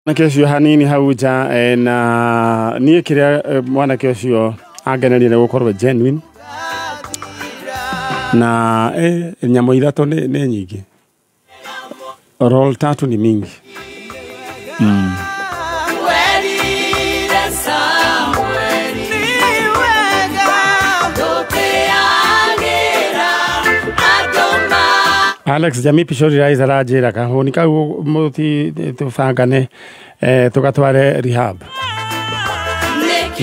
Mwanake ũcio hanini hau nja, na niĩ kĩrĩa mwanake ũcio angenerie nĩ gũkorwo genuine na nyamũ ithatũ nĩ nyingĩ, roll tatu ni mingi. Alex Jamii Pishori Rais aranjĩra kahũni kau mũti tũbangane, tũgatware rehab.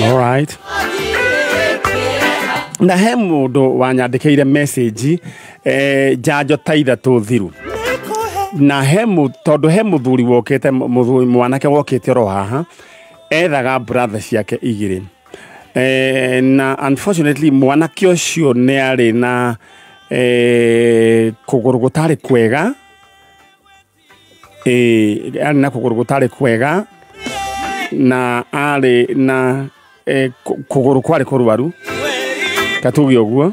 All right. Na he mũndũ wanyandĩkĩire message, njanjo ta ithatũ thiru, na he tondũ he mũthuri wokĩte, mũthuri mwanake wokĩte oro haha ethaga brother ciake igĩrĩ, na unfortunately mwanake ũcio nĩ arĩ na kũgũrũ gũtarĩ kwega, arĩ na kũgũrũ gũtarĩ kwega na arĩ na kũgũrũ kwarĩ kũrwaru katuge ũguo.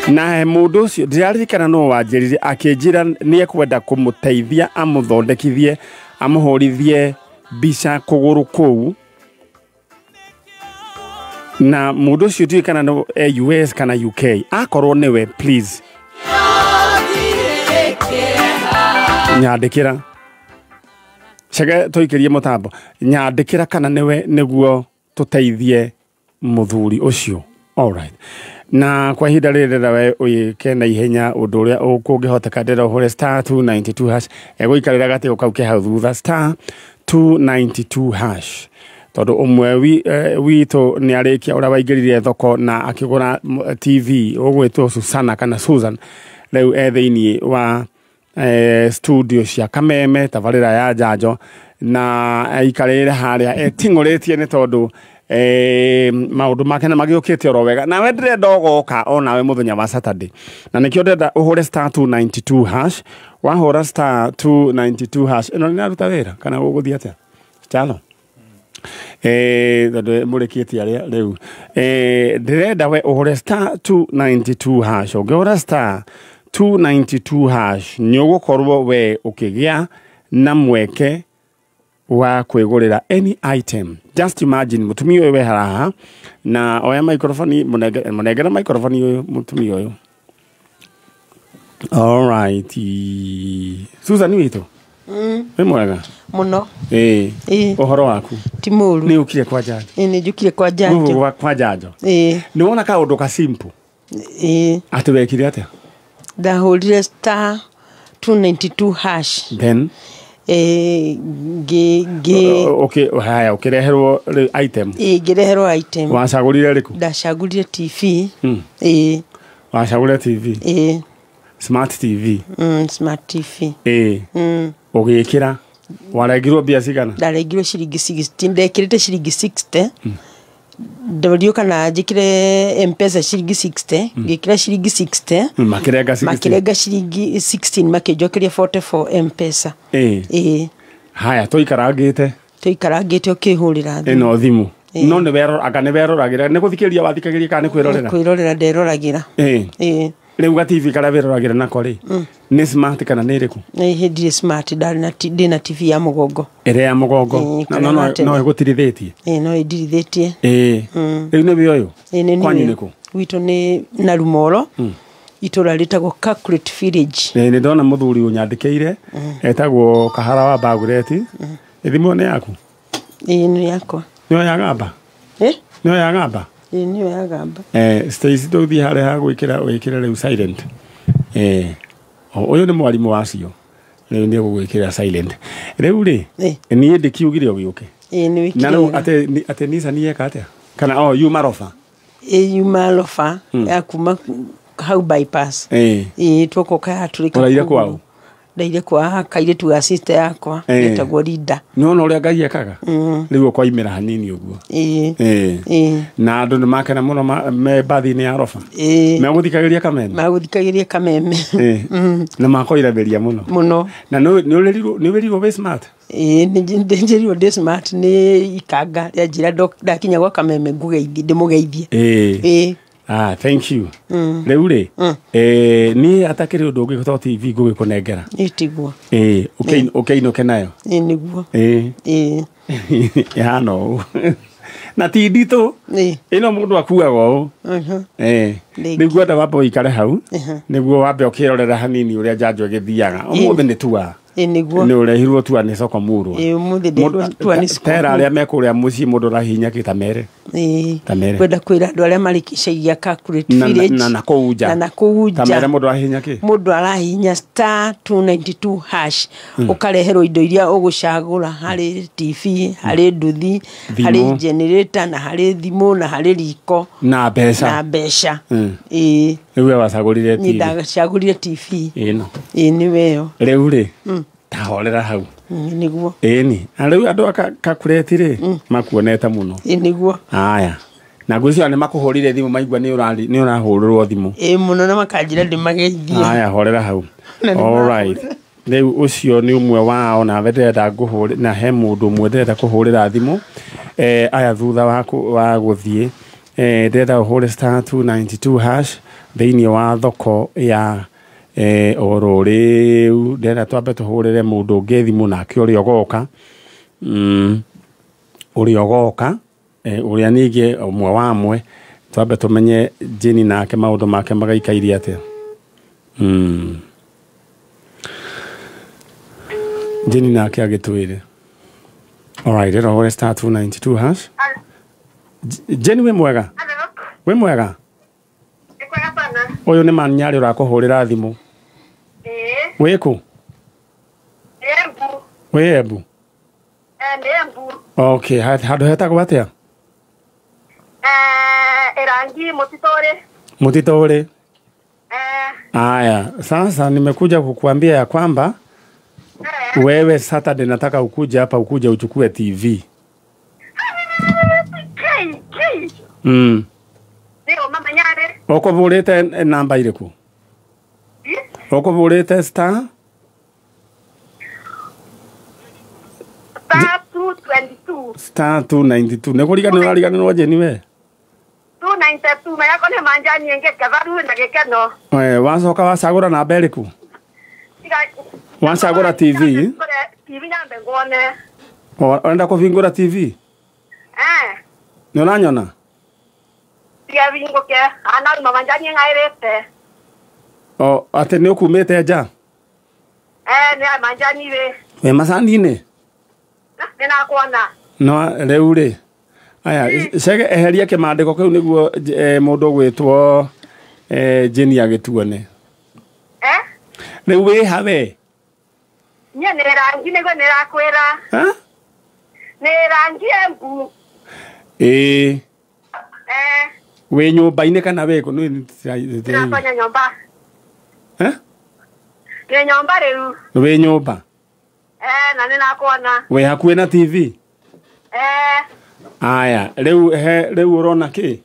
Na mũndũ ũcio ndĩraririkana no wanjĩrire, akĩnjĩra nĩ ekwenda kũmũteithia amũthondekithie amũhũrithie mbica kũgũrũ kũu, na mũndũ ũcio ndiũĩ kana no US kana UK. Akorwo nĩwe, please nyandĩkĩra, cege tũikĩrie mũtambo, nyandĩkĩra kana nĩwe nĩguo tũteithie mũthuri ũcio. Alright. Na kwa ihinda rĩrĩ ndĩrenda we ũyĩke na ihenya ũndũ ũrĩa kũngĩhoteka, ndĩrenda ũhũre *292 hash, egũikarĩra gatĩ kau ke hau thutha, *292 hash, tondũ ũmwe witũ nĩ arĩkia ũrĩa waingĩrire thoko na akĩgũra TV ũgwĩtwo Susana kana Susan, rĩu e thĩiniĩ wa studio cia Kameme tabarĩra ya njanjo, na aikarĩre harĩa eting'ũrĩtie nĩ tondũ maũndũ make nĩ magĩũkĩte oro wega. Nawe ndĩrenda ũgoka onawe mũthenya wa Saturday, na nĩkĩo ndĩrenda ũhũre *292 hash. Wahũra *292 hash, ĩno nĩ aruta wĩra kana ũgũthiĩ atĩa Chalo? Tondũ mũrĩkĩtie arĩa rĩu, ndĩrenda we ũhũre *292 hash. Ũngĩhũra *292 hash nĩ ũgũkorwo we ũkĩgĩa na mweke wa kwĩgũrĩra any item. Just imagine mũtumia ũyũ we haha na oya microphone, mũnengere microphone ũyũ mũtumia ũyũ. All right. Susan witũ, wĩ mwega? Mũno. Ũhoro waku? Ti mũru. Nĩ ũkire kwa njanjo? Ĩĩ, nĩ njũkire kwa njanjo. Kwa njanjo. Nĩ wona kaũndũ ka simple? Ĩĩ. Atĩ wekire atĩa? Ndahũrire *292 hash. Then? Okay, haya, ũkĩreherwo item. Ĩĩ, ngĩreherwo item. Wacagũrire rĩkũ? Ndacagũrire TV. Ĩĩ. Wacagũrire TV? Ĩĩ. Smart TV. Smart TV. Ĩĩ. Ũgĩkĩra warengirwo mbia cigana? Ndarengirwo ciringi 60, ndekĩrĩte ciringi 60. Ndorio kana njĩkĩre M-Pesa ciringi 60, ngĩkĩra ciringi 60. Makĩrenga 60. Makĩrenga ciringi 16, makĩnjokeria 44 M-Pesa. Ĩĩ. Haya, tũikarangĩte. Tũikarangĩte ũkĩhũrĩra thimũ. Ĩno thimũ. No nĩ werora, anga nĩ weroragĩra, nĩ gũthikĩrĩria wathikagĩrĩria kana nĩ kwĩrorera? Kwĩrorera nderoragĩra. Ĩĩ. Rĩu ga TV karĩa wĩroragĩra nako rĩ, nĩ smart kana nĩ ĩrĩkũ? Nĩ hĩndĩ smart, ndarĩ na ndĩ na TV ya mũgongo. Ĩrĩa ya mũgongo. No ĩgũtirithĩtie? Ĩĩ, no ĩndirithĩtie. Ĩĩ. Rĩu nĩ wĩ ũyũ? Ĩĩ, nĩ niĩ. Kwanyu nĩ kũ? Gwitũ nĩ Narumoro. Itũra rĩtagwo Calculate Village. Ĩĩ, nĩ ndona mũthuri ũnyandĩkĩire, etagwo Kahara wa Bagureti. Ĩthimũ nĩ yaku? Ĩĩ, nĩ yakwa. Nĩyo ya gamba? Ĩ? Nĩyo ya gamba? Ĩĩ, nĩyo ya gamba. Stacy tũthiĩ harĩa ha gwĩkĩra, wĩkĩre rĩu silent. Ũyũ nĩ mwarimũ wacio. Rĩu nĩ egũgwĩkĩra silent. Rĩu rĩ, niĩ ndĩkiugire ũgĩũke. Ĩĩ, nĩ wĩkire Na rĩu wega. atĩ Nissan yeka atĩa? Kana o yuma roba? Ĩĩ, yuma roba ya kuma hau bypass. Ĩĩ, twokoka yatũrĩka Ũraire kũu. kwao? Ndaire kwa kairĩtu ga sister yakwa, getagwo Linda. Nĩ wona ũrĩa Ngai ekaga? Rĩu ũkoimĩra hanini ũguo. Ĩĩ. Na andũ nĩ makena mũno me mbathi-inĩ ya roba. Ĩĩ. Megũthikagĩria Kameme? Megũthikagĩria Kameme. Na makoiramĩria mũno. Mũno. Na nĩ wĩrirwo wĩ smart? Ĩĩ, nĩ njĩrirwo ndĩ smart nĩ ikanga rĩanjĩra ndakinya gwa Kameme ngũgeithie, ndĩmũgeithie. Ĩĩ. Ĩĩ. Ah, thank you. Rĩu rĩ, niĩ atakĩrĩ ũndũ ũngĩ to TV ngũgĩkũnengera. Ĩtiguo. Ũkĩinũke nayo. Ĩ nĩguo. Ĩhana ũũ na ti nditũ. Ĩno mũndũ akuaga ũũ. Rĩu ngwenda wambe ũikare hau nĩguo wambe ũkĩrorera hanini ũrĩa njanjo ĩgĩthiaga. Ũmũthĩ nĩ tua. Nĩguo. Nĩ ũrehirwo tua nĩ soko murwa. Ũmũthĩ ndĩ tua nĩ soko. Tera arĩa me kũrĩa mũciĩ mũndũ ũrahihinya kĩ tamere. Tamere. Kwenda kwĩra andũ arĩa marĩ gĩcagi gĩa Kakuret Village. Na nakũu nja. Na nakũu nja. Tamere mũndũ ũrahihinya kĩ? Mũndũ arahihinya star 292 hash. Ũkareherwo indo iria ũgũcagũra harĩ TV, harĩ nduthi, harĩ generator, na harĩ thimũ, na harĩ riko. Na mbeca. Na mbeca. Rĩu we wacagũrire TV. Niĩ ndacagũrire TV. Ĩno. Nĩwe ĩyo. Rĩu rĩ, tahorera hau. Nĩguo. Ĩni. Na rĩu andũ a Kakureti rĩ, makuonete mũno. Nĩguo. Aya. Na ngwĩciria nĩ makũhũrire thimũ maigua nĩ ũrahũrĩrwo thimũ. Mũno na makanjĩra ndĩmageithie. Aya, horera hau. All right. Rĩu ũcio nĩ ũmwe wao nawe ndĩrenda ngũhũrĩre na he mũndũ ũmwe ndĩrenda kũhũrĩra thimũ. Aya thutha wa gũthiĩ ndĩrenda ũhũre star 292 hash thĩinĩ wa thoko ya oro rĩu ndĩrenda twambe tũhũrĩre mũndũ ũngĩ thimũ nake ũrĩa ũgoka. Ũrĩa ũgoka ũrĩa ningĩ ũmwe wa amwe twambe tũmenye Jane nake maũndũ make magaikairie atĩa. Jane nake agĩtwĩre. All right, ĩro hũre star 292 hash. Jane wĩ mwega? Wĩ mwega? Ũyũ nĩ Manyarĩ ũrakũhũrĩra thimũ. Wĩkũ? Wĩ Embu? Okay, handũ hetagwo atĩa? Erangi Mutitore. Mutitore. Aya, sasa nimekuja kukuambia ya kwamba wewe Saturday nataka ukuje hapa ukuje uchukue TV. Ndio mama Nyare. Ũkũhũrĩte namba irĩkũ? Ũkũhũrĩte star star 222. Star 292. Nĩ kũriganĩrwo ũrariganĩrwo Jane we? 292 mayako nĩ manjani enge kavaru na gĩkeno. Wacoka wacagũra namba ĩrĩkũ? Wacagũra TV? TV nyambe nguone. Ũrenda kũhingũra TV? Nĩ ũranyona? Tiga ana mama njani ngairete. O atĩ nĩ ũkumĩte nja? Nĩ manjani we. Wĩ macani-inĩ? Nĩ nakuona. No rĩu rĩ. Aya, cege eheria kĩmandĩko kĩu nĩguo mũndũ ũgwĩtwo Jane agĩtuone. Rĩu wĩ ha we? Niĩ nĩ rangi nĩguo nĩrakwĩra. Nĩ rangi Embu. Wĩ nyũmba-inĩ kana wĩ kũ? Ndĩratonya nyũmba. Ndĩ nyũmba rĩu. Wĩ nyũmba? Na nĩ nakuona. Wĩ hakuhĩ na TV? Aya, rĩu rĩu ũrona kĩ?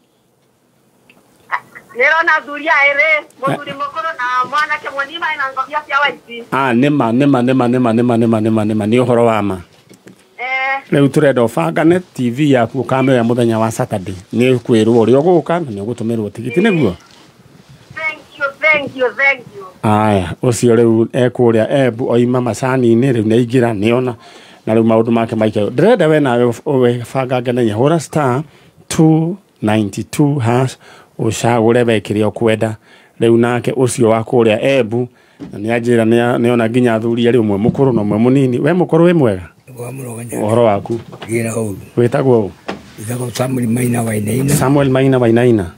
Nĩrona athuri erĩ, mũthuri mũkũrũ na mwanake mũnini mena ngobia cia white. Ah, nĩma nĩma nĩma nĩma nĩma nĩma nĩma nĩma nĩ ũhoro wa ma. Rĩu tũrenda ũbangane TV yaku ũkamĩoya mũthenya wa Saturday. Nĩ ũkwĩrwo ũrĩa ũgũka na nĩ ũgũtũmĩrwo tigiti nĩguo? Thank you, thank you, thank you. Aya, ũcio rĩu ekũrĩa Embu oima macani-inĩ rĩu nĩ aingĩra nĩona na rĩu maũndũ make maikayo. Ndĩrenda we nawe ũbangange na ihenya. Hũra star 292 hash ũcagũre we kĩrĩa ũkwenda. Rĩu nake ũcio wa kũrĩa Embu na nĩ anjĩra nĩona nginya athuri erĩ ũmwe mũkũrũ na ũmwe mũnini. We mũkũrũ wĩ mwega? Ũhoro waku? Wĩtagwo ũ? Samuel Maina Wainaina. Samuel Maina Wainaina.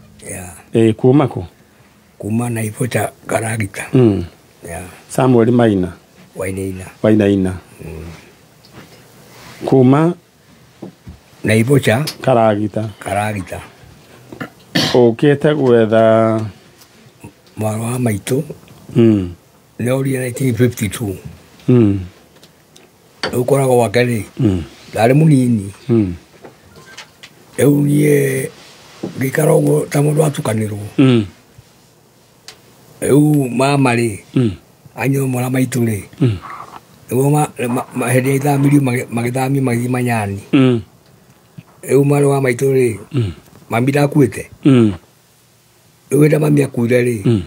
Yeah. Kuma kũ? Kuma Naivasha Karagita. Yeah. Samuel Maina Wainaina. Wainaina. Kuma Naivasha Karagita. Karagita. Ũkĩte gwetha mwarĩ wa maitũ. Nĩorire 1952. Rĩu kũragwo gwake rĩ, ndarĩ mũnini. Rĩu niĩ ngĩikara ũguo ta mũndũ watukanĩrwo. Rĩu mama rĩ, anyua mwana maitũ rĩ, nĩguo hĩndĩ ĩrĩa ithamirio magĩthamio magĩthiĩ Manyani. Rĩu mwarĩ wa maitũ rĩ, mami ndakuĩte. Rĩu hĩndĩ mami akuire rĩ,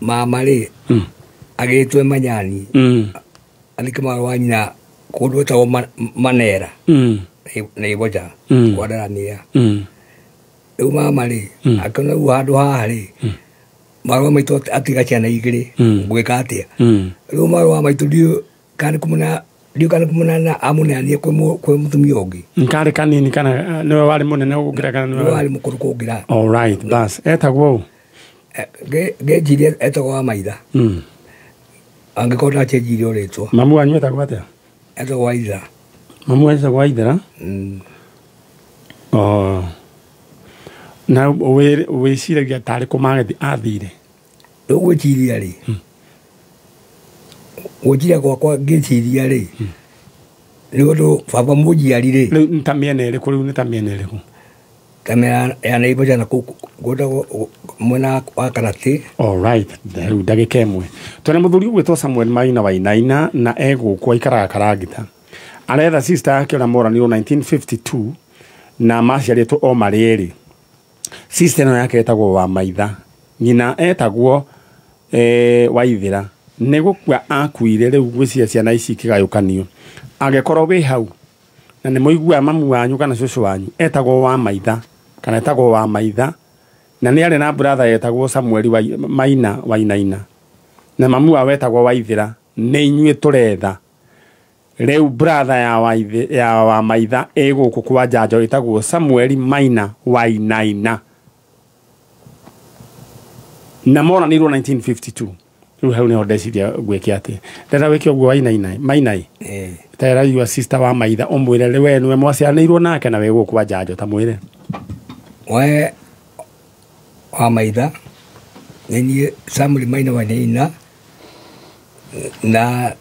mama rĩ agĩtwe Manyani, athike mwarĩ wa nyina kũndũ gwĩtagwo Manera Naiboja kwa Ndaramia. Rĩu mama rĩ akĩona rĩu handũ haha rĩ mwarĩ wa maitũ atiga ciana igĩrĩ, ngwĩka atĩa? Rĩu mwarĩ wa maitũ ndiũ kana kũmũneana amũneanire kwĩ mũtumia ũngĩ. Nkarĩ kanini kana nĩwe warĩ mũnene gũkĩra kana nĩwe warĩ mũkũrũ kũngĩra? All right, bas etagwo ũ? Ngĩnjirie etagwo wa Maitha. Angĩkorwo ndachenjirie rĩtwa. Mamu wanyu etagwo atĩa? Etagwo Waithera. Mamu wanyu etagwo Waithera? Oh. Na wĩciragia tarĩ kũ magĩthiĩ athire? Rĩu gwĩciria rĩ, gwĩciria gwakwa ngĩciria rĩ, nĩ ũndũ baba mũnjiari rĩ. Rĩu nĩ ta mĩena ĩrĩkũ? Rĩu nĩ ta mĩena ĩrĩkũ? Ta mĩena ya Naivasha na kũu gwĩtagwo mwena wa Karatĩ. All right, rĩu ndagĩka ĩmwe. Twĩna mũthuri ũgwĩtwo Samuel Maina Wainaina na egũkũ aikaraga Karagita. Aretha sister yake ũrĩa moranirwo 1952 na maciarĩtwo o marĩ erĩ. Sister ĩno yake etagwo wa Maitha, nyina etagwo Waithera. Nĩ gũkua akuire rĩu gwĩciria ciana ici ikĩgayũkanio. Angĩkorwo wĩ hau na nĩ mũiguaga mamu wanyu kana cũcũ wanyu etagwo wa Maitha kana etagwo wa Maitha, na nĩ arĩ na brother etagwo Samuel Maina Wainaina na mamu wao etagwo Waithera, nĩ inyuĩ tũretha. Rĩu brother ya wa Maitha ĩgũkũ kwa Njanjo ĩtagwo Samuel Maina Wainaina na moranirwo 1952. Rĩu hau nĩho ndeciria gwĩke atĩ ndĩrenda wĩke ũguo Wainaina Mainai tera your sister wa Maitha ũmwĩre rĩ we nĩwe mwaciaranĩirwo nake na wĩ gũkũ kwa Njanjo, ta mwĩre we wa Maitha nĩ niĩ Samuel Maina Wainaina na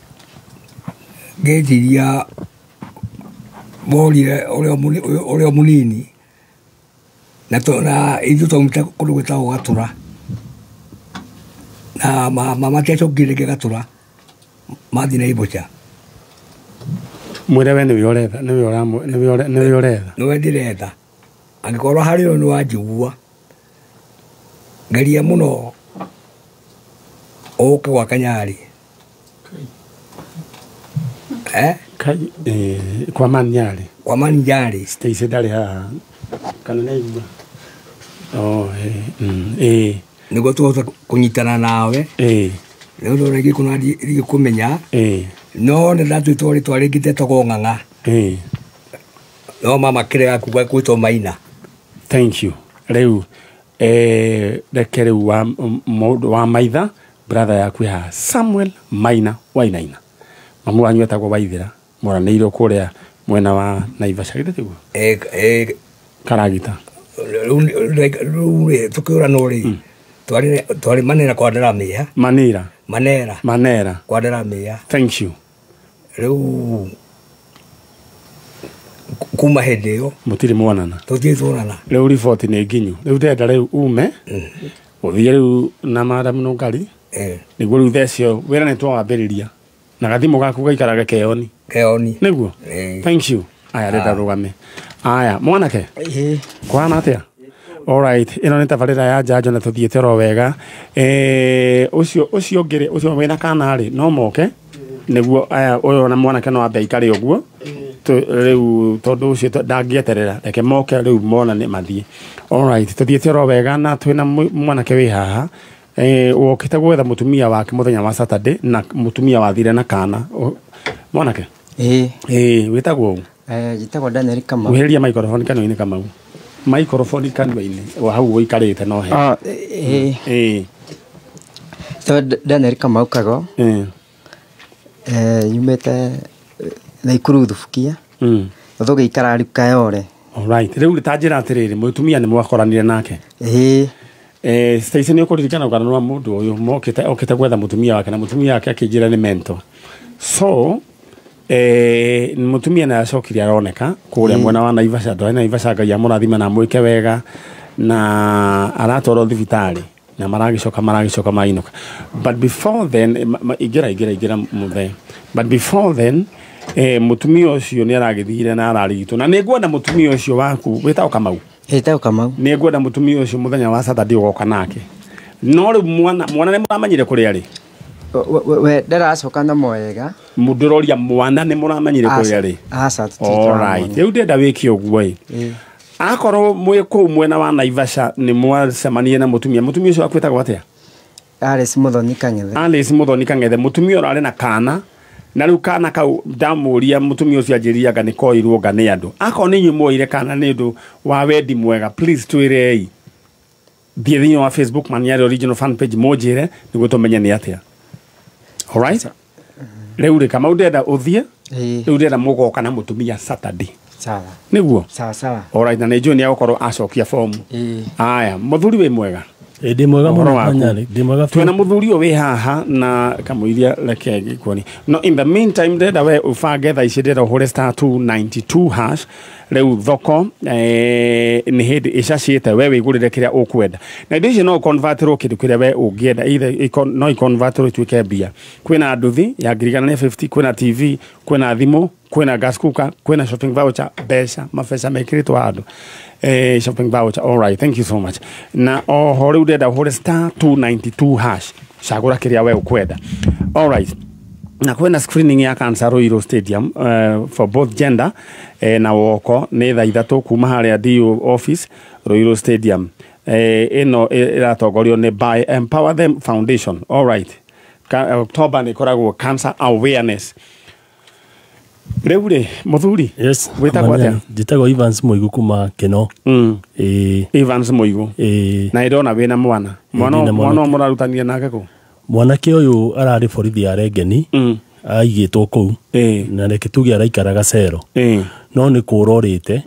ngĩciria morire ũrĩa mũnini na ithuĩ twaumĩte kũndũ gwĩtagwo Gatũra na mama tiacokire rĩngĩ Gatũra, mathiĩ Naivasha. Mwĩre we nĩwe ũretha, nĩwe ũretha. Nĩwe ndĩretha. Angĩkorwo harĩ o nĩwanjigua, geria mũno ũke gwa Kanyarĩ. Kwa Manyarĩ. Kwa Manyarĩ. Stacy ndarĩ haha kana nĩaigua? Oh, nĩguo tũhote kũnyitana nawe. Nĩ ũndũ ũrĩa ingĩkũna ndigĩkũmenya. No nĩ ndatuĩtwo rĩtwa rĩngĩ tetagwo Ng'ang'a. No mama kĩrĩa kuga gwĩtwo Maina. Thank you. Rĩu reke rĩu wa mũndũ wa Maitha brother yaku haha Samuel Maina Wainaina. Mamu wanyu etagwo Waithera, moranĩirwo kũrĩa mwena wa Naivasha, githĩ tiguo? Karagita. Rĩu tũkĩũranwo rĩ, twarĩ Manera kwa Ndaramia. Manera. Manera. Manera. Kwa Ndaramia. Thank you. Rĩu kuma hĩndĩ ĩyo mũtirĩ mwonana. Tũtirĩ tuonana. Rĩu riboti nĩ nginyu. Rĩu ndĩrenda rĩu ume ũthiĩ rĩu na Madam Nũngari nĩguo rĩu thaa icio wĩra nĩ twawambĩrĩria na gathimũ gaku gaikarage keoni. Keoni. Nĩguo? Thank you. Aya renda rũgame. Aya mwanake kũhana atĩa? All right, ĩno nĩ tabarĩra ya Njanjo na tũthiĩte oro wega. Ũcio ũngĩ rĩ, ũcio wĩna kana rĩ no moke nĩguo aya ũyũ na mwanake no ambe aikare ũguo rĩu tondũ ũcio ndangĩeterera, reke moke rĩu monane mathiĩ. All right, tũthiĩte oro wega na twĩna mwanake wĩ haha wokĩte gwetha mũtumia wake mũthenya wa Saturday na mũtumia wathire na kana. Mwanake? Wĩtagwo ũ? Njĩtagwo Daniel Kamau. Weheria microphone kanua-inĩ Kamau. Microphone kanua-inĩ o hau ũikarĩte no he. Njĩtagwo Daniel Kamau Kago. Nyumĩte Naikuru Thubukia. Na tũgĩikara rĩu Kayole. All right. Rĩu ta njĩra atĩrĩrĩ, mũtumia nĩ mwakoranire nake? Stacy nĩ ũkũririkana ũkana wa mũndũ ũyũ mokĩte okĩte gwetha mũtumia wake na mũtumia wake akĩnjĩra nĩ mental. So mũtumia nĩ acokire aroneka kũrĩa mwena wa Naivasha, andũ a Naivasha Ngai amũrathime na amwĩke wega na aratwarwo thibitarĩ na maragĩcoka mainũka. But before then ingĩra mũthee. But before then mũtumia ũcio nĩ aragĩthire na ararigitwo na nĩ ngwenda mũtumia ũcio waku wĩtagwo Kamau. Etagwo Kamau. Nĩ ngwenda mũtumia ũcio mũthenya wa Saturday ũgoka nake. No rĩu mwana nĩ mũramenyire kũrĩa arĩ? We ndaracoka na mwega. Mũndũroria mwana nĩ mũramenyire kũrĩa arĩ? Aca. Alright. Rĩu ndĩrenda wĩke ũguo ĩ. Akorwo mwĩ kũu mwena wa Naivasha nĩ mwacemanirie na mũtumia ũcio akwĩtagwo atĩa? Alice Muthoni Kang'ethe. Alice Muthoni Kang'ethe, mũtumia ũrarĩ na kana na rĩu kana kau ndamũria mũtumia ũcio anjĩria nĩ koirwo nga nĩ andũ. Akorwo nĩ inyuĩ muoire kana nĩ ũndũ wa wendi mwega, please twĩrei. Thiĩ thĩinĩ wa Facebook Manyari Original fan page mũnjĩre nĩguo tũmenye nĩ atĩa. Alright? Rĩu rĩ Kamau ndĩrenda ũthiĩ, rĩu ndĩrenda mũgoka na mũtumia Saturday. Sawa. Nĩguo? Sawa sawa. Alright, na nĩ njũĩ nĩ egũkorwo acokia fomu. Aya, mũthuri wĩ mwega? Ndĩ mwega mũno Manyari, ndĩ mwega. Twĩna mũthuri ũyũ wĩ haha na kamũiria reke ngĩkuoni. No in the meantime ndĩrenda we ũbange thaa ici ndĩrenda ũhũre star 292 hash. Rĩu thoko nĩ hĩndĩ ĩcacĩte we wĩgũrĩre kĩrĩa ũkwenda. Na indo ici no ũconvertĩrwo kĩndũ kĩrĩa we ũngĩenda, either no iconvertĩrwo ituĩke mbia. Kwĩna nduthi ya 1,050, kwĩna TV, kwĩna thimũ, kwĩna gas cooker, kwĩna shopping voucher, mbeca, mabeca mekĩrĩtwo handũ. Shopping voucher. All right, thank you so much. Na oho rĩu ndĩrenda ũhũre star 292 hash. Cagũra kĩrĩa we ũkwenda. All right. Na kwĩna screening ya cancer Ruiru Stadium for both gender na woko nĩ thaa 3 kuma harĩa DO office Ruiru Stadium. Ĩno ĩratongorio nĩ by Empower Them Foundation. All right. October nĩ ĩkoragwo cancer awareness. Rĩu rĩ mũthuri? Yes. Wĩtagwo atĩa? Njĩtagwo Evans Mũigũ kuma Keno. Evans Mũigũ. Na ndĩrona wĩna mwana. Mwana mũrarutanire nake kũ? Mwanake ũyũ ararĩ borithi ya Rengeni. Aigĩtwo kũu. Na reke tuge araikaraga cero. No nĩ kũra orĩte.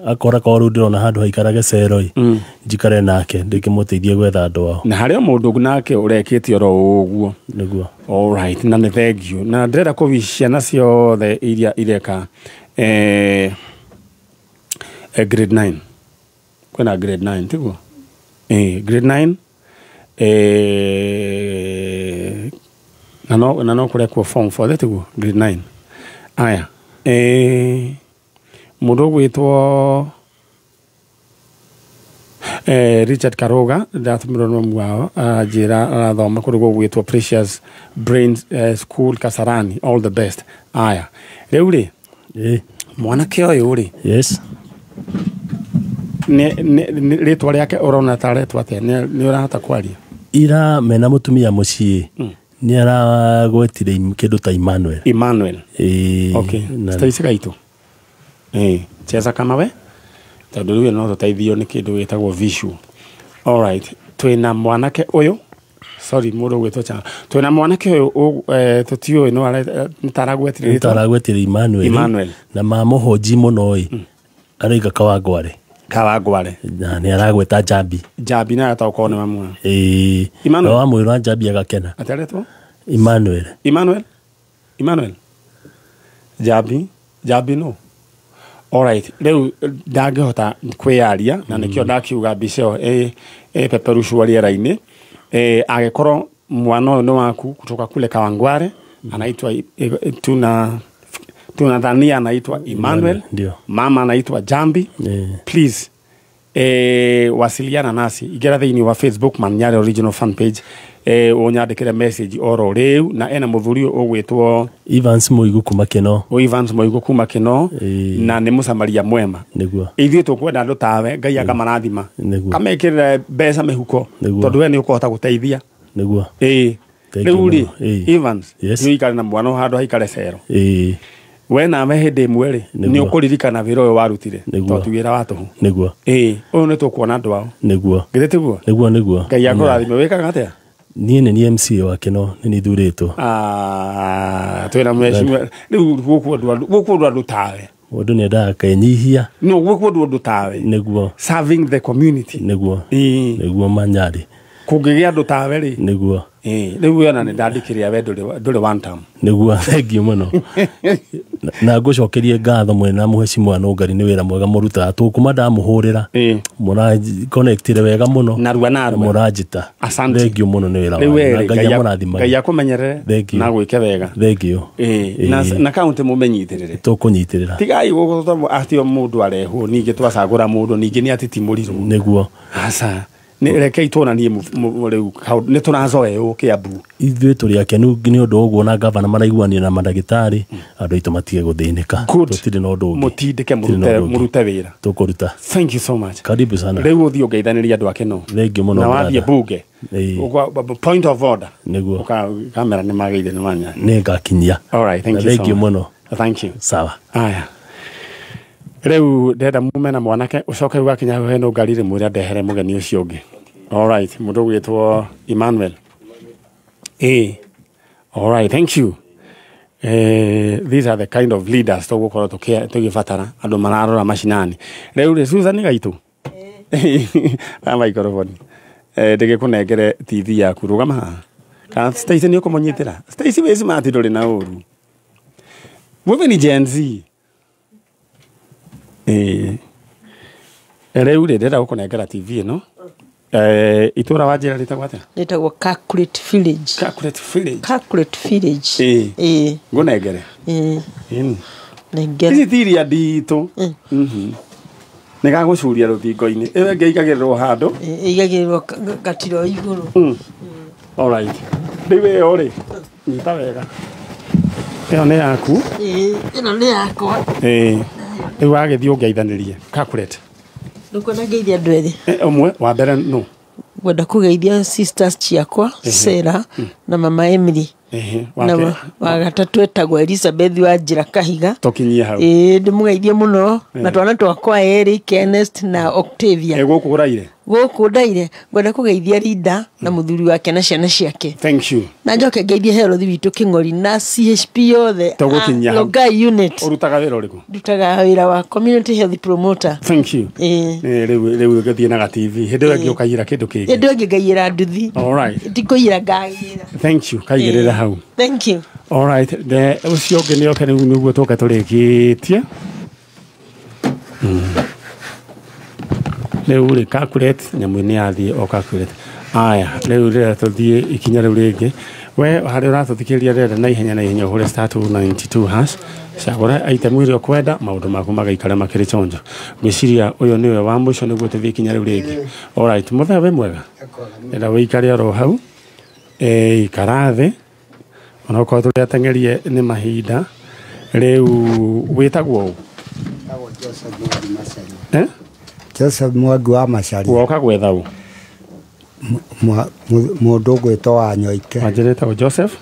Akora korwo rĩu ndĩrona handũ haikarage cero ĩ. Njikare nake ndĩkĩmũteithie gwetha andũ ao. Na harĩ o mũndũ nake ũrekĩte oro ũguo. Nĩguo. All right, na nĩ thank you. Na ndĩrenda kũwish ciana ciothe iria ireka grade 9. Kwĩna grade 9 tiguo? Grade 9 na no kũrekwo form 4 tiguo grade 9. Aya. Mũndũ ũgwĩtwo Richard Karoga ndatũmĩrwo nĩ mamu wao anjĩra arathoma kũndũ gũgwĩtwo Precious Brain School Kasarani, all the best. Aya. Rĩu rĩ mwanake ũyũ rĩ? Yes. Nĩ rĩtwa rĩake ũrona ta aretwo atĩa? Nĩ ũrahota kwaria? Ira mena mũtumia mũciĩ nĩ aragwetire kĩndũ ta Emmanuel. Emmanuel. Okay. Stacy Gaitũ. Cheza kama we tondũ rĩu no tũteithio nĩ kĩndũ gĩtagwo visual. All right. Twĩna mwanake ũyũ, sorry mũndũ ũgwĩtwo cha. Twĩna mwanake ũyũ tũtiũĩ no nĩtaragwetire rĩtwa. Nĩtaragwetire Emmanuel. Emmanuel. Na mamũhonji mũno ĩ. Araiga Kawangware. Kawangware. Na nĩ aragweta Njambi. Njambi na atakorwo nĩ mamu. Emmanuel. Wamwĩra Njambi agakena. Atĩa aretwo? Emmanuel. Emmanuel? Emmanuel. Njambi, Njambi no. All right, rĩu ndangĩhota kwĩyaria na nĩkĩo ndakiuga mbica ĩyo ĩpeperucwo rĩera-inĩ. Angĩkorwo mwana ũyũ nĩ waku kutoka kule Kawangware, anaitwa tunadhania anaitwa Emmanuel, mama anaitwa Jambi. Please wasiliana nasi, ingĩra thĩinĩ wa Facebook Manyari Original fan page, ũnyandĩkĩre message oro rĩu na ena mũthuri ũyũ ũgwĩtwo Evans Mũigũ kuma Keno. Evans Mũigũ kuma Keno na nĩ mũsamaria mwema. Nĩguo. Ithuĩ tũkwenda andũ tawe, Ngai akamarathima. Kamekĩrĩre mbeca mĩhuko tondũ we nĩ ũkũhota gũteithia. Nĩguo. Rĩu rĩ Evans, nĩ ũikare na mwana handũ haikare cero. We nawe hĩndĩ ĩmwe rĩ nĩ ũkũririkana wĩra ũyũ warutire tondũ ti wĩra wa tũhũ. Nĩguo. Ũyũ nĩ tũkuona andũ ao. Nĩguo. Githĩ tiguo? Nĩguo nĩguo. Ngai akũrathime. Wĩkaga atĩa? Niĩ nĩ niĩ MCA wa Keno, nĩ niĩ thurĩtwo. Twĩna mheshimiwa rĩu gũkũ andũ tawe. Mũndũ nĩ endaga akenyihia. No gũkũ andũ tawe. Nĩguo. Serving the community. Nĩguo. Nĩguo Manyari. Kũngĩgĩa andũ tawe rĩ. Nĩguo. Rĩu ona nĩ ndandĩkĩrĩa we ndũrĩ one term. Nĩguo, thengiũ mũno. Na ngũcokerie ngatho mwena mũhecimwa Nũngari nĩ wĩra mwega mũrutaga. Tũkuma ndamũhũrĩra. Mũra connectire wega mũno. Narua narua. Mũranjĩta. Asante. Thengiũ mũno nĩ wĩra Rĩu wanyu. we Na rĩ, Ngai amũrathimage. Ngai akũmenyerere Thengiũ. na gwĩke wega. Thengiũ. Na kaunti mũmenyitĩrĩre. Tũkũnyitĩrĩra. Tigai gũgũtwo atĩ o mũndũ arehwo ningĩ twacagũra mũndũ ningĩ nĩ atitimũrirwo. Nĩguo. Aca. Nĩ rekei tuonanie rĩu nĩ tũrazoewo Kĩambu. Ithuĩ tũrĩ akenu nĩ ũndũ ũguo na gavana maraiguanĩra na mandagĩtarĩ andũ aitũ matige gũthĩnĩka. Good. Tũtirĩ na ũndũ ũngĩ. Mũtindĩke Tũtirĩ na ũndũ ũngĩ. mũrute wĩra. Tũkũruta. Thank you so much. Karibu sana. Rĩu ũthiĩ ũngeithanĩrie andũ akeno. Thengiũ mũno. Na wathiĩ brother. bunge. Point of order. Nĩguo. Kamera nĩ magĩire nĩ manya. Nĩ ngakinyia. All right, thank Na you so thengiũ much. mũno. Thank you. Sawa. Aya. Rĩu ndenda mume na mwanake ũcoke rĩu wakinya hau hena ngari rĩmwĩre ndehere mũgeni ũcio ũngĩ. All right, mũndũ ũgwĩtwo Emmanuel. All right, thank you. These are the kind of leaders tũgũkorwo tũgĩbatara andũ mararora macinani. Rĩu rĩ Susan Gaitũ. A microphone. Ndĩgĩkũnengere TV yaku rũgama haha. Kana Stacy nĩ ũkũmũnyitĩra? Stacy wĩ smart ndũrĩ na ũru. Wewe ni Gen Z. Rĩu rĩ ndĩrenda gũkũnengera TV ĩno. Itũra wanjĩra rĩtagwo atĩa? Rĩtagwo Calculate Village. Calculate Village. Calculate Village. Ngũnengere. Ĩĩ. Nengera. Ici ti iria nditũ. Nĩ gagũcuria rũthingo-inĩ. Ĩyo ĩngĩ ĩigagĩrĩrwo handũ. Ĩigagĩrĩrwo gatiro igũrũ. All right. Rĩu ĩyo rĩ, nyita wega. Ĩyo nĩ yaku. Ĩno nĩ yakwa. Rĩu wagĩthiĩ ũngeithanĩrie. Calculate. Ndũkwenda ngeithia andũ erĩ? Ũmwe wa mbere nũ? Ngwenda kũgeithia sisters ciakwa Sarah na mama Emily. Na wa gatatũ etagwo Elizabeth wa Njĩra Kahiga. Tũkinyie hau. Ndĩmũgeithie mũno na twana twakwa erĩ Kenneth na Octavia. Gũkũ ũraire? Gũkũ ndaire ngwenda kũgeithia Linda na mũthuri wake na ciana ciake. Thank you. Na njoke ngeithie Herothi witũ Kĩng'ori na CHP yothe. Tũgũkinyia hau. Longai unit. Ũrutaga wĩra ũrĩkũ? Ndutaga wĩra wa community health promoter. Thank you. Rĩu ũgĩthiĩ na ga TV. Hĩndĩ ĩyo ĩngĩ ũkaiyĩra kĩndũ kĩngĩ. Hĩndĩ ĩyo ĩngĩ ngaiyĩra nduthi. All right. Ndikũiyĩra ngagĩra. Thank you. Kaigĩrĩra hau. Thank you. All right. Ũcio ũngĩ nĩ oke rĩu nĩguo tũke tũrĩkĩtie. Rĩu rĩ calculate nyamũ nĩ yathiĩ o calculate. Aya, rĩu rĩrĩa tũthiĩ ikinya rĩu rĩngĩ. We harĩa ũratũthikĩrĩria rĩrĩa na ihenya na ihenya ũhũre star 292 hash. Cagũra item ĩrĩa ũkwenda maũndũ maku magaikara makĩrĩ chonjo. Ngwĩciria ũyũ nĩwe wa mũico nĩguo tũthiĩ ikinya rĩu rĩngĩ. All right, mũthee wĩ mwega. Enda wĩikare oro hau. Ikara thĩ. Onokorwo tũrĩ ateng'erie nĩ mahinda. Rĩu wĩtagwo ũ? Joseph Mwangi wa Macharia. Woka gwetha ũ? Mũndũ ũgwĩtwo Wanyoike. Wanjĩra ĩtagwo Joseph?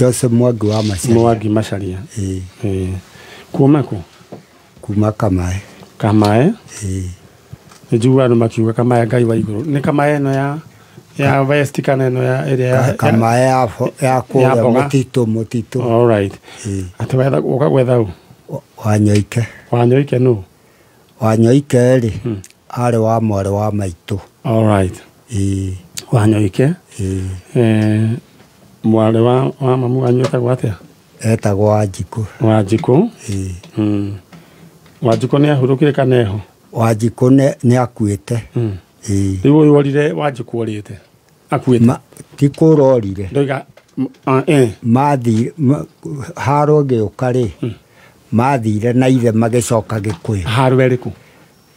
Joseph Mwangi wa Macharia. Mwangi Macharia. Kuma kũ? Kuma Kamae. Kamae? Nĩ njiguaga andũ makiuga Kamae Ngai wa igũrũ. Nĩ Kamae ĩno ya West kana ĩno ya ĩrĩa ya Kamae ya kũrĩa mũtitũ. All right. Atĩ wetha woka gwetha ũ? Wanyoike. Wanyoike nũ? Wanyoike rĩ arĩ wa mwarĩ wa maitũ. All right. Wanyoike? Mwarĩ wa mamu wanyu etagwo atĩa? Etagwo Wanjikũ. Wanjikũ? Wanjikũ nĩ ahurũkire kana eho? Wanjikũ nĩ akuĩte. Rĩu ũyũ orire Wanjikũ orĩte? Akuĩte? Ti kũra orire. Ndoiga mathire haro ĩgĩũka rĩ mathire na ithe magĩcoka Gĩkũyũ. Haro ĩrĩkũ?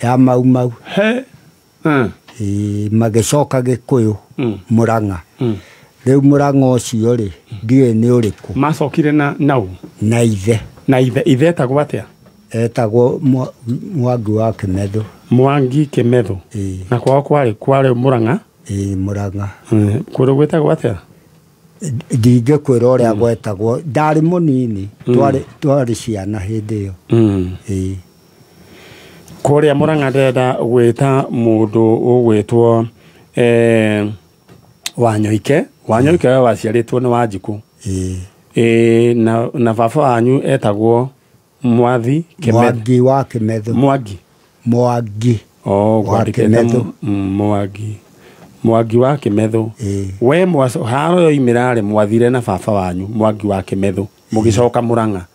Ya Mau Mau. He. Magĩcoka Gĩkũyũ Mũrang'a. Rĩu Mũrang'a ũcio rĩ ndiũĩ nĩ ũrĩkũ. Macokire na nau? Na ithe. Na ithe ithe etagwo atĩa? Etagwo Mwangi wa Kĩmetho. Mwangi Kĩmetho. Na kwao kwarĩ Mũrang'a? Mũrang'a. Kũrĩ gwĩtagwo atĩa? Ndingĩkwĩra ũrĩa gwetagwo. Ndarĩ mũnini, twarĩ ciana hĩndĩ ĩyo. Kũrĩa Mũrang'a ndĩrenda gwĩta mũndũ ũgwĩtwo Wanyoike. Wanyoike we waciarĩtwo nĩ Wanjikũ. Na baba wanyu etagwo Mwathi Kĩmetho. Mwangi wa Kĩmetho. Mwangi. Mwangi. Oh, wa Kĩmetho. Mwangi. Mwangi wa Kimethu. We haro yoimĩra rĩ mwathire na baba wanyu Mwangi wa Kimethu mũgĩcoka Murang'a.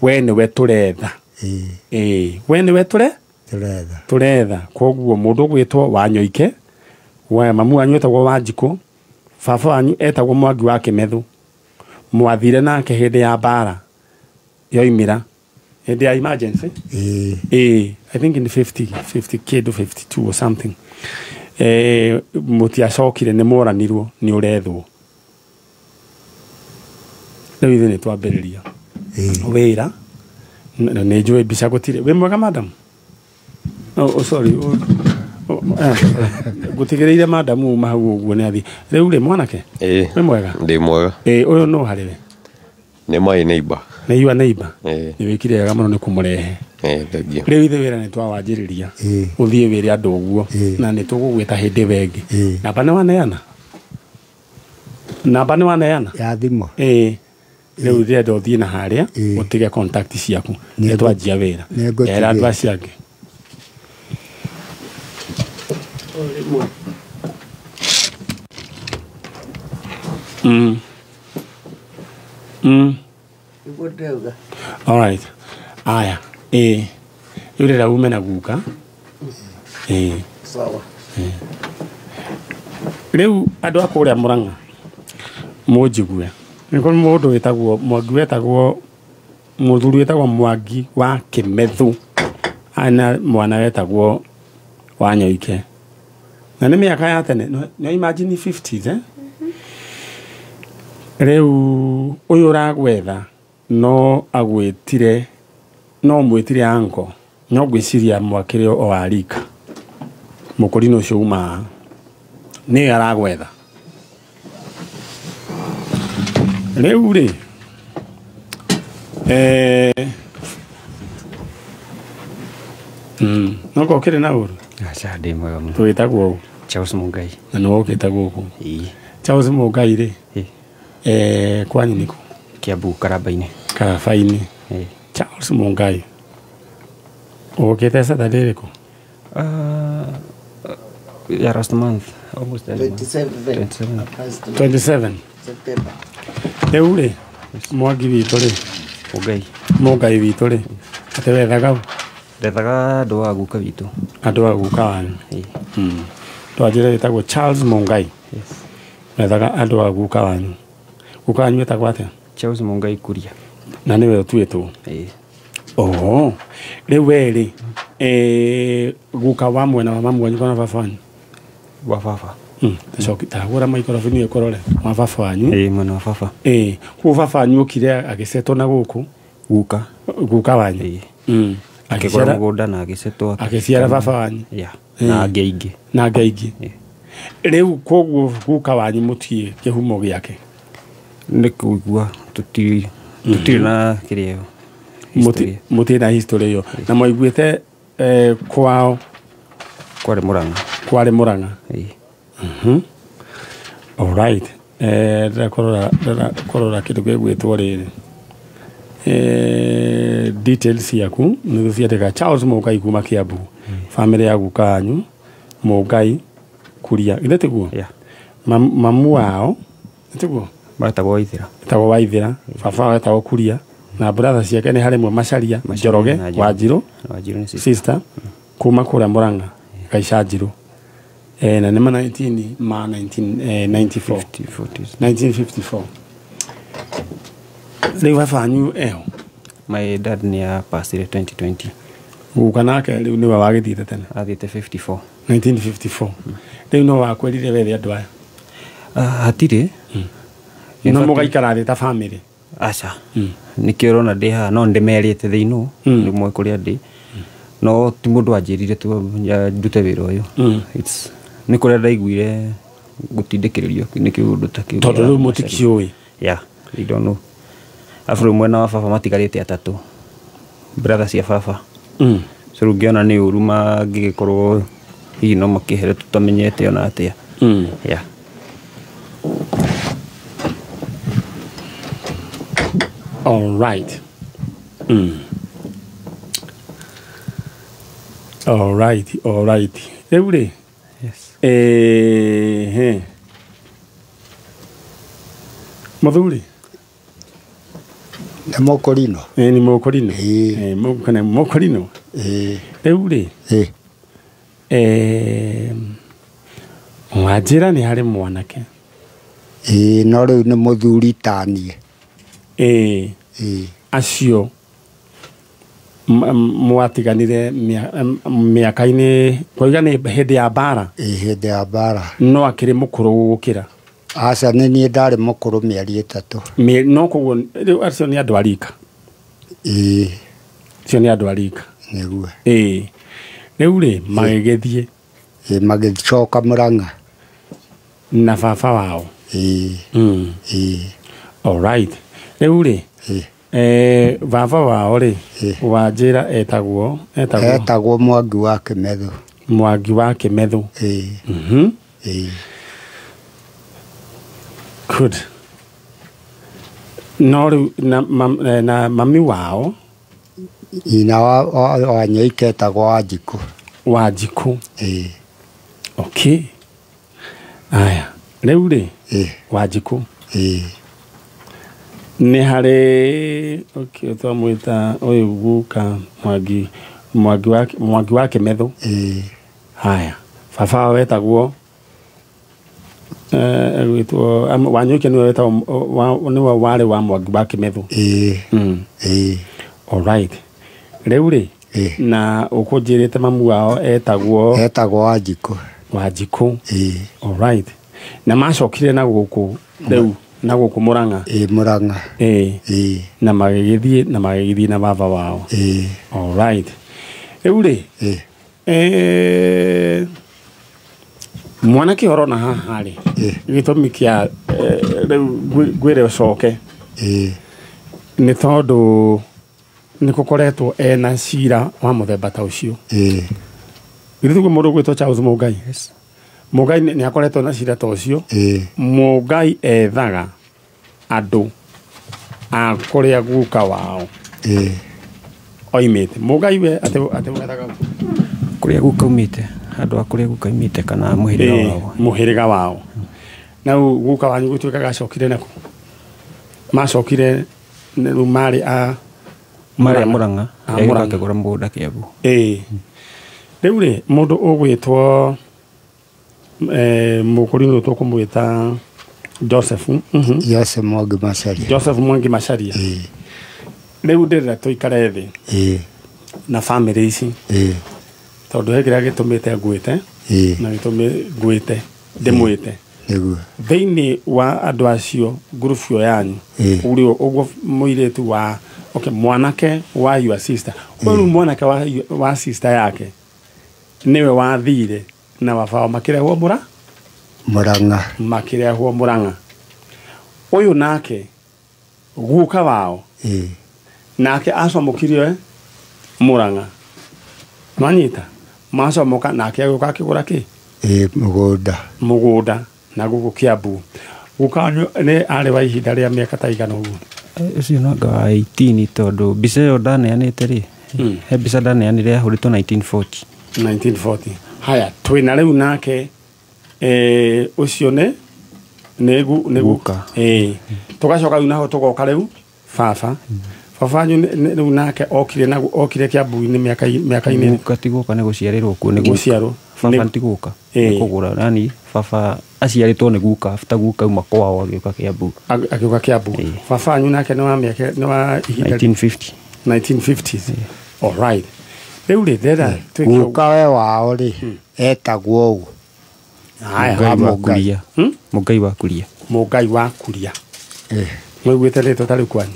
We nĩwe tũretha. We nĩwe tũretha. Koguo mũndũ ũgwĩtwo Wanyoike, we mamu wanyu etagwo Wanjikũ, baba wanyu etagwo Mwangi wa Kimethu. Mwathire nake hĩndĩ ya mbara yoimĩra, hĩndĩ ya emergency. I think in 50 kĩndũ 52 or something. Mũtiacokire nĩ moranirwo nĩ ũrethwo. Rĩu ithuĩ nĩ twambĩrĩria wĩra. Nĩ njũĩ mbica gũtirĩ. Wĩ mwega madam? Oh, sorry. Gũtigĩrĩire madam uma hau ũguo nĩ athiĩ. Rĩu rĩ mwanake? Wĩ mwega? Ndĩ mwega. Ũyũ no harĩ we? Nĩ my neighbor. Nĩ your neighbor? Nĩ wĩkire wega mũno nĩ kũmũrehe. Thank you. Rĩu ithuĩ wĩra nĩ twawanjĩrĩria. Ũthiĩ wĩre andũ ũguo na nĩ tũgũgwĩta hĩndĩ ĩyo ĩngĩ. Namba nĩ waneana? Namba nĩ waneana? Ya thimũ. Rĩu ndĩrenda ũthiĩ na harĩa ũtige contact ciaku. Nĩ twanjia wĩra. Era andũ acio angĩ. All right. Aya. Rĩu ndĩrenda ume na guka. Sawa. Rĩu andũ a kũrĩa Murang'a mũnjigue. Nĩ kũrĩ mũndũ wĩtagwo Mwangi, wetagwo mũthuri wĩtagwo Mwangi wa Kimethu. Ana mwana wetagwo Wanyoike. Na nĩ mĩaka ya tene, no imagine 50s eh? Rĩu ũyũ ũragwetha no agwĩtire, no mwĩtire anko, no ngwĩciria mwakĩrĩ o arika. Mũkũrinũ ũcio uma nĩ aragwetha. Rĩu rĩ no kokĩrĩ na ũru? Aca ndĩ mwega mũno. Twĩtagwo ũũ? Charles Mungai. Na nĩ wokĩte gũkũ? Charles Mungai rĩ, kwanyu nĩkũ? Kiambu Karaba-inĩ. Karaba-inĩ. Charles Mungai. Ũkĩte Saturday ĩrĩkũ? Yeah, last month. Almost 27. 27. September. Rĩu rĩ, Mwangi witũ rĩ, Mungai. Mungai witũ rĩ, atĩ wethaga ũ? Ndethaga andũ a guka witũ. Andũ a guka wanyu. Twanjĩre wĩtagwo Charles Mungai. Wethaga andũ a guka wanyu. Guka wanyu wetagwo atĩa? Charles Mungai Kuria. Na nĩwe ũtuĩtwo? Oho. Rĩu we rĩ, guka wa mwena wa mamu wanyu kana baba wanyu? Wa baba. Tacoki tagũra maikorobini ĩkorore wa baba wanyu. Mwena wa baba. Koguo baba wanyu okire agĩcetwo na gũkũ? Guka. Guka wanyu. Akĩgũra mũgũnda na agĩcetwo. Agĩciara baba wanyu. Na angĩ aingĩ. Na angĩ aingĩ. Rĩu koguo guka wanyu mũtiĩ kĩhumo gĩake? Nĩ kũigua tũtirĩ na kĩrĩa ĩyo. Mũtirĩ na history ĩyo. Na mwaiguĩte kwao? Kwarĩ Murang'a. Kwarĩ Murang'a. All right. Ndĩrenda kũrora kĩndũ gĩgwĩtwo rĩrĩ. Details ciaku nĩ ciandĩka Charles Mungai kuma Kiambu. Family ya guka wanyu Mungai Kuria. Githĩ tiguo? Mamu wao tiguo? Metagwo Waithĩra. Etagwo Waithĩra. Baba wao etagwo Kuria. Na brother ciake nĩ harĩ mwe Macharia, Njoroge, Wanjirũ, sister kuma kũrĩa Murang'a, Gaica Njirũ. Na nĩ ma 19 ma 1994. 1954. Rĩu baba wanyu eho? My dad nĩ apacire 2020. Guka nake rĩu nĩwe wagĩthiĩte tene? Athiĩte 54. 1954. Rĩu no wakwĩrire wethe andũ aya? Hatirĩ. No mũgaikara thĩ ta family? Aca. Nĩkĩo ũrona ndĩ haha, no ndĩmerĩte they know, nĩ moĩ kũrĩa ndĩ. No ti mũndũ wanjĩrire tu ndute wĩra ũyũ. It's nĩ kũrĩa ndaiguire gũtindĩkĩrĩrio nĩ kĩũndũ ta kĩu. Tondũ rĩu mũtikĩũĩ? Yeah, they don't know. Arabu rĩu mwena wa baba matigarĩte atatũ. Brother cia baba. So rĩu ngĩona nĩ ũru mangĩgĩkorwo hihi no makĩhere tũtamenyete ona atĩa. Yeah. All right. All right, all right. Rĩu rĩ, Yes. Muthuri nĩ Mũkũrinũ. Nĩ Mũkũrinũ. Nĩ Mũkũrinũ. Rĩu rĩ wanjĩra nĩ harĩ mwanake. No rĩu nĩ mũthuri taniĩ. Acio mwatiganire mĩaka-inĩ kwaiga nĩ hĩndĩ ya mbara. Hĩndĩ ya mbara. No akĩrĩ mũkũrũ gũgũkĩra. Aca nĩ niĩ ndarĩ mũkũrũ mĩeri 3. No koguo rĩu acio nĩ andũ a rika. Acio nĩ andũ a rika. Nĩguo. Rĩu rĩ magĩgĩthiĩ. Magĩcoka Mũrang'a. Na baba wao. All right. Rĩu rĩ baba wao rĩ wanjĩra etagwo etagwo Mwangi wa Kĩmethu. Mwangi wa Kĩmethu. Good. No rĩu na mami wao nyina wa Nyoike etagwo Wanjikũ. Wanjikũ. Okay. Aya rĩu rĩ Wanjikũ nĩ harĩ okay twamwĩta ũyũ guka Mwangi wa Kĩmethu. Haya baba wao etagwo gwĩtwo Wanyoike nĩwe wetagwo nĩwe warĩ wa Mwangi wa Kĩmethu. All right. Rĩu rĩ na ũkũnjĩrĩte mamu wao etagwo Wanjikũ. Wanjikũ. All right. Na macokire na gũkũ rĩu na gũkũ Mũrang'a. Mũrang'a. Na magĩgĩthiĩ na baba wao. All right. Rĩu rĩ mwanake ũrona haha rĩ gĩtũmi kĩa rĩu ngwĩre ũcoke nĩ tondũ nĩ gũkoretwo ena cira wa mũthemba ta ũcio. Githĩ tiguo mũndũ ũgwĩtwo Charles Mũngai? Mũngai nĩ akoretwo na cira ta ũcio. Mũngai ethaga andũ a kũrĩa guka wao oimĩte. Mũngai we atĩ wethaga kũrĩa guka umĩte, andũ a kũrĩa guka umĩte kana mũhĩrĩga wao. Mũhĩrĩga wao. Na guka wanyu gũtuĩkaga acokire nakũ? Macokire rĩu marĩ a Mũrang'a. Akĩgũra mũgũnda Kĩambu. Rĩu rĩ mũndũ ũgwĩtwo Mũkũrinũ tũkũmwĩta Joseph. Joseph Mwangi Macharia. Joseph Mwangi Macharia. Rĩu ndĩrenda tũikare thĩ na bamĩrĩ ici tondũ he kĩrĩa gĩtũmĩte ngwĩte na gĩtũmĩ ngwĩte ndĩmwĩte. Nĩguo. Thĩinĩ wa andũ acio ngurubu ĩyo yanyu ũrĩa ũguo mũirĩtu wa okay mwanake wa your sister ũyũ mwanake wa sister yake nĩwe wathire na baba wao makĩrehwo Mũrang'a. Makĩrehwo Mũrang'a. Ũyũ nake guka wao nake acomokirio Mũrang'a. Nwanyita macomoka nake agĩũka akĩgũra kĩ? Mũgũnda. Mũgũnda na gũkũ Kĩambu. Guka wanyu nĩ arĩ wa ihinda rĩa mĩaka ta igana ũguo? Ũcio no anga wa 18 tondũ mbica ĩyo ndaneanĩte rĩ he mbica ndaneanire yahũrĩtwo 1940. 1940. Haya twĩna rĩu nake ũcio nĩ guka. Tũgacoka rĩu naho tũgoka rĩu baba. Baba wanyu rĩu nake okire na okire Kĩambu-inĩ mĩaka-inĩ. Guka ti guka nĩ gũciarĩrwo kuo nĩ gũciarwo. Baba ti guka nĩ kũgũra yani baba aciarĩtwo nĩ guka after guka auma kwao agĩũka Kĩambu. Agĩũka Kĩambu. Baba wanyu nake nĩ wa mĩaka nĩ wa ihinda 1950. 1950s. All right. Rĩu rĩ ndĩrenda twĩke guka we wao rĩ etagwo ũũ. Mũngai wa Kuria. Mũngai wa Kuria. Mũiguĩte rĩtwa ta rĩu kwanyu?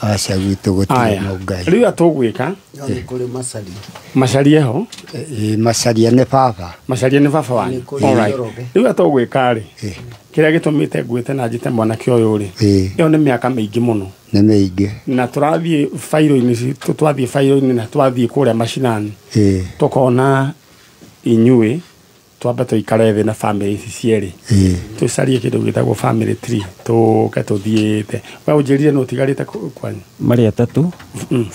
Aca gwitũ gũtirĩ Mũngai. Rĩu atũgwĩka nĩ kũrĩ Macharia. Macharia ho? Macharia nĩ baba. Macharia nĩ baba wanyu. All right. Rĩu atũgwĩka rĩ kĩrĩa gĩtũmĩte ngwĩte na njĩte mwanake ũyũ rĩ ĩyo nĩ mĩaka mĩingĩ mũno. Nĩ mĩingĩ. Na tũrathiĩ bairũ-inĩ twathiĩ bairũ-inĩ na twathiĩ kũrĩa macinani tũkona inyuĩ twambe tũikare thĩ na bamĩrĩ ici cierĩ tũcarie kĩndũ gĩtagwo family tree tũke tũthiĩte. We ũnjĩrire nĩ ũtigarĩte kwanyu? Marĩ atatũ,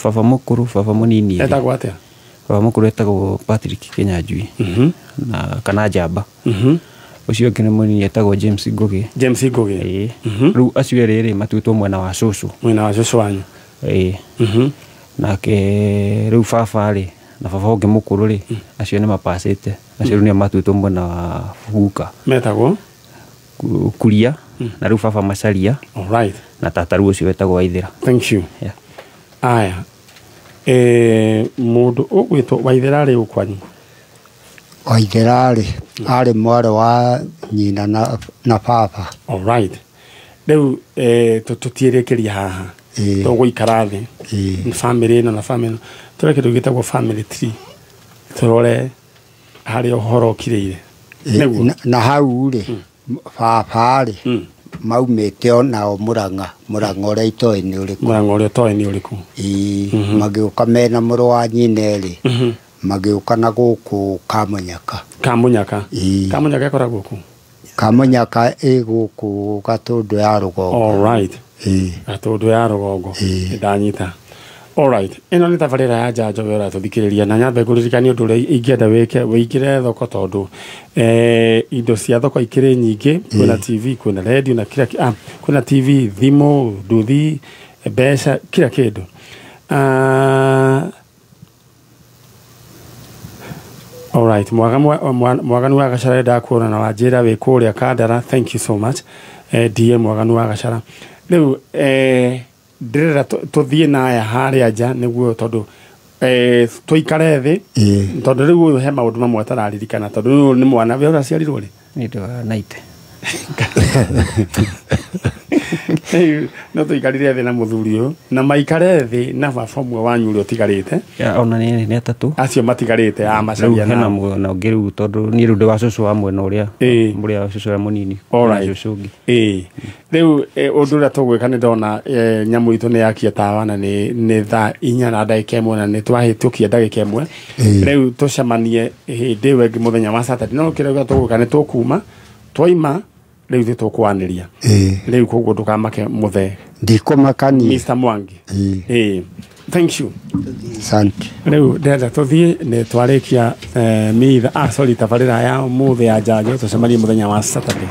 baba mũkũrũ, baba mũnini. Etagwo atĩa? Baba mũkũrũ etagwo Patrick Kinyanjui. na kana njamba. Ũcio ũngĩ nĩ mũnini etagwo James Ngugi. James Ngugi. Ĩĩ. Rĩu acio erĩ rĩ matuĩtwo mwena wa cũcũ. Mwena wa cũcũ wanyu. Ĩĩ. Nake rĩu baba rĩ na baba ũngĩ mũkũrũ rĩ acio nĩ mapacĩte. Acio rĩu nĩo matuĩtwo mwena wa guka. Metagwo Kuria na rĩu baba Macharia. All right. Na tata rĩu ũcio wetagwo Waithera. Thank you. Yeah. Aya. Mũndũ ũgwĩtwo Waithera rĩ kwanyu? Waithera rĩ arĩ mwarĩ wa nyina na baba. All right. Rĩu tũtiĩrĩkĩria haha. Tũgũikara thĩ. Family ĩno na family ĩno. Tũrore kĩndũ gĩtagwo family tree. Tũrore harĩa ũhoro ũkirĩire. Na hau rĩ baba rĩ maumĩte onao Mũrang'a. Mũrang'a ũrĩa itoĩ nĩ ũrĩkũ. Mũrang'a ũrĩa ũtoĩ nĩ ũrĩkũ. Magĩũka mena mũrũ wa nyina rĩ magĩũka na gũkũ Kamunyaka. Kamunyaka. Kamunyaka ĩkoragwo kũ? Kamunyaka ĩ gũkũ Gatũndũ ya rũgongo. All right. Gatũndũ ya rũgongo. Ndanyita. All right. Ĩno nĩ tabarĩra ya njanjo we ũratũthikĩrĩria na nyambe ngũririkanie ũndũ ũrĩa ingĩenda wĩke wĩingĩre thoko tondũ indo cia thoko ikĩrĩ nyingĩ. Kwĩna TV, kwĩna radio na kila kwĩna TV, thimũ, nduthi, mbeca, kila kĩndũ. All right. Mwaganu wa Gachara ndakuona na wanjĩra wĩ kũrĩa Kandara. Thank you so much. DM Mwaganu wa Gachara. Rĩu ndĩrenda tũthiĩ na aya harĩa nja nĩguo tondũ tũikare thĩ tondũ rĩu ũyũ he maũndũ mamwe atararirikana tondũ rĩu nĩ mwana we ũraciarirwo rĩ? Nĩ ndĩ wa 90. No tũikarire thĩ na mũthuri ũyũ na maikare thĩ na baba ũmwe wanyu ũrĩa ũtigarĩte. Ona nĩ atatũ. Acio matigarĩte a Macharia na na ũngĩ rĩu tondũ niĩ rĩu ndĩ wa cũcũ wa mwena ũrĩa mũrĩa wa cũcũ ũrĩa mũnini. All right. Rĩu ũndũ ũrĩa tũgwĩka nĩ ndona nyamũ itũ nĩ yakia tawa na nĩ thaa 4:01 na nĩ twahĩtũkia ndagĩka 1. Rĩu tũcemanie hĩndĩ ĩyo ĩngĩ mũthenya wa Saturday. No kĩrĩa tũgwĩka nĩ tũkuma twaima rĩu ithuĩ tũkwanĩria. Rĩu koguo ndũkamake mũthee. Ndikũmaka niĩ. Mr. Mwangi. Thank you. Asante. Rĩu ndĩrenda tũthiĩ nĩ twarĩkia mitha sorry tabarĩra ya ũmũthĩ ya njanjo tũcemanie mũthenya wa Saturday.